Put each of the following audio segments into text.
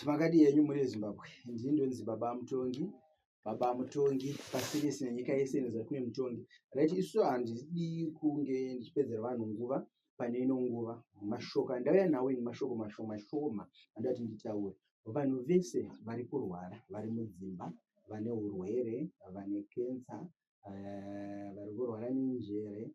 Makadii henyu mhuri yeZimbabwe? Ndini ndonzi Baba Mutongi. Baba Mutongi pasi rese nenyika yese inoziva kune mutongi. Right, isu handidi kunge ndichipedzera vanhu nguva pane ino nguva. Mashoko andauya nawo ini mashoko mashoma shoma andoda kuti nditaure. Vanhu vese vari kurwara vari mudzimba, vane urwere, vane kensa, vari kurwara nenjere,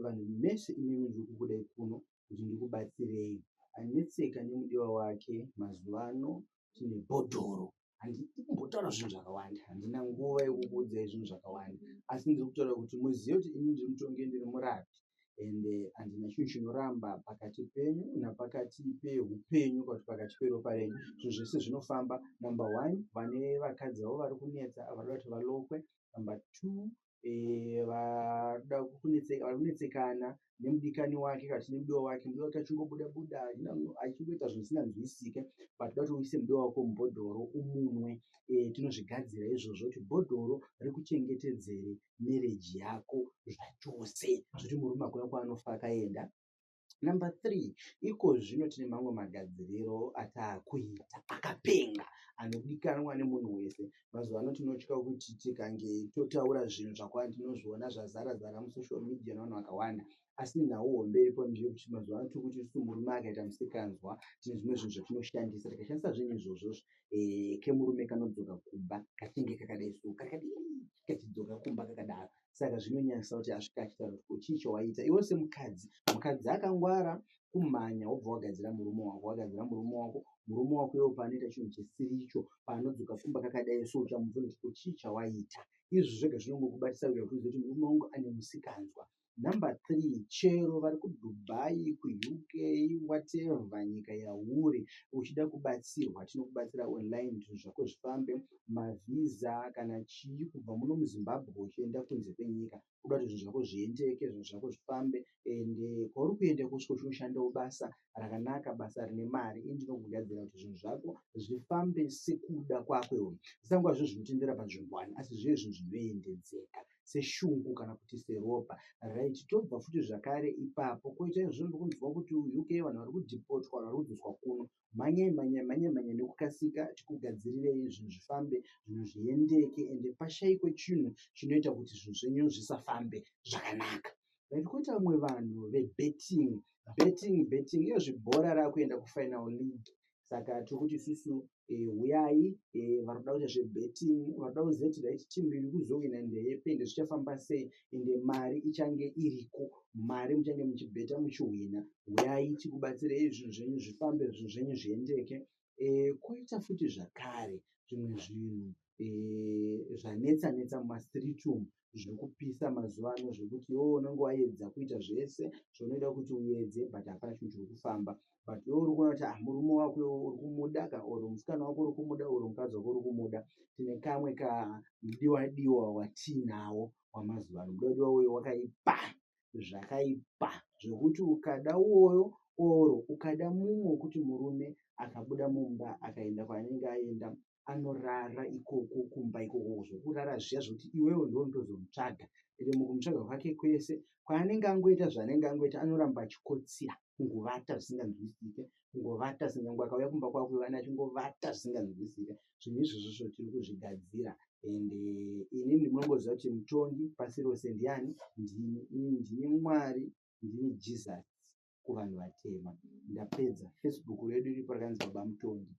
vanhu mese imimi ndiri kukudai kuno kuti ndikubatsirei. Anetseka nemudiwa wake mazuva ano tine bhodhoro. Handidi kumbotaura zvinhu zvakawanda, handina nguva yekukuudzai zvinhu zvakawanda, asi ndiri kutaura kuti muzive kuti ini ndiri mutongi, ndiri murapi ende handina chinhu chinoramba pakati penyu napakati peupenyu kana kuti pakati peropa renyu. Zvinhu zvese zvinofamba. Number one, vane vakadzi vavo vari kunetsa varikuda kuti valokwe. Number two, vari kunetsekana nemudikani wake kana kuti nemudiwa wake. Mudiwa wake achingobuda buda achingoita zvinhu zvisinganzwisisike, but toda kuti uise mudiwa wako mubhodhoro umunwe. Tinozvigadzira izvozvo kuti bhodhoro rikuchengetedzere marriage yako zvachose, zvekuti murume hakuna kwaanofa akaenda. Number three, iko zvino tine mamwe magadziriro ataakuita akapenga anodikanwa nemunhu wese. Mazuva ano tinotya kuti tikange totaura zvinhu zvakawanda tinozviona zvazara zara musocial media nevanhu vakawanda. Asi nhau hombe iripo ndeyekuti mazuva ano tiri kuti isusu murume akaita musikanzwa tine zvimwe zvinhu zvatinoshandisa. Tikashandisa zvinhu izvozvo kemurume kanodzoka kumba kachinge kakadai so kakadii kachidzoka kumba kakadaro. Saka zvinonyanyisa kuti asvika achitaura kuti ko chii chawaita iwe semukadzi. Mukadzi akangwara kumhanya wobva wagadzira murume wako. Wagadzira murume wako, murume wako iwo paanoita chinhu chisiri icho, paanodzoka kumba kakadai so uchamubvunza kuti ko chii chawaita. Izvo zvega zvinongokubatisa kuita kuti uzive kuti murume wangu ane musikanzwa. Number three, chero vari kuDubai, kuUK, whatever nyika yauri uchida kubatsirwa, tinokubatsira online kuti zvinhu zvako zvifambe. Mavhisa kana chii kubva muno muZimbabwe uchienda kunze kwenyika. Unoda kuti zvinhu zvako zviendeke, zvinhu zvako zvifambe ende kwauri kuenda kusvika uchinoshandawo basa rakanaka, basa rine mari. Ini ndinokugadzira kuti zvinhu zvako zvifambe sekuda kwako iwe. Zvisangova zvinhu zvinotendera panzvimbo one, asi zvive zvinhu zvinoendedzeka seshungu kana kuti seropa. Right, tobva futi zvakare ipapo koita izvo ndikunzwa kuti UK vanhu vari kudhipotwa, vanhu vari kudzoswa kuno. Mhanyai, mhanyai, mhanyai, mhanyai nekukasika tikugadzirirei zvinhu zvifambe, zvinhu zviendeke ende pashaikwe chinhu chinoita kuti zvinhu zvenyu zvisafambe zvakanaka. Right, koita vamwe vanhu vebetting, betting, betting. Iyo zvibhora rakuenda kufinal league. Saka tiri kuti isusu huyai vari kuda kuita zvebetting, vari kuda kuziva kuti right team iri kuzowina ndeipi ende zvichafamba sei ende mari ichange iriko. Mari muchange muchibheta muchihwina. Huyai tikubatsirei zvinhu zvenyu zvifambe, zvinhu zvenyu zviendeke. Koita futi zvakare zvimwe zvinhu zvanetsa netsa mumastreet umu zviri kupisa mazuva ano zvekuti iwewe unenge waedza kuita zvese zvaunoda kuti uedze but hapana chinhu chiri kufamba. But iwewe uri kuona kuti ah murume wako iwewe uri kumuda ka or musikana wako uri kumuda or mukadzi wako uri kumuda. Tine kamwe kamudiwa diwa watiinawo wamazuva ano. Mudiwa diwa uyu wakaipa zvakaipa zvekuti ukada uwoyo or ukada mumwe wekuti murume akabuda mumba akaenda kwaanenge aenda anorara ikoko kumba ikoko zvokurara zviya zvekuti iwewe ndiwe unotozomutsvaga. Ende mukumutsvaga kwake kwese kwaanenge angoita zvaanenge angoita anoramba achikotsira kungovata zvisinganzwisisike, kungovata nyangwe akauya kumba kwako iwe achingovata zvisinganzwisisike. Zvinhu izvozvo tiri kuzvigadzira ende inini munongoziva kuti mutongi pasi rose ndiani? Ndini. Inini ndini Mwari, ndini Jesus kuvanhu vatema. Ndapedza. Facebook redu riripo rakanzi Baba Mutongi.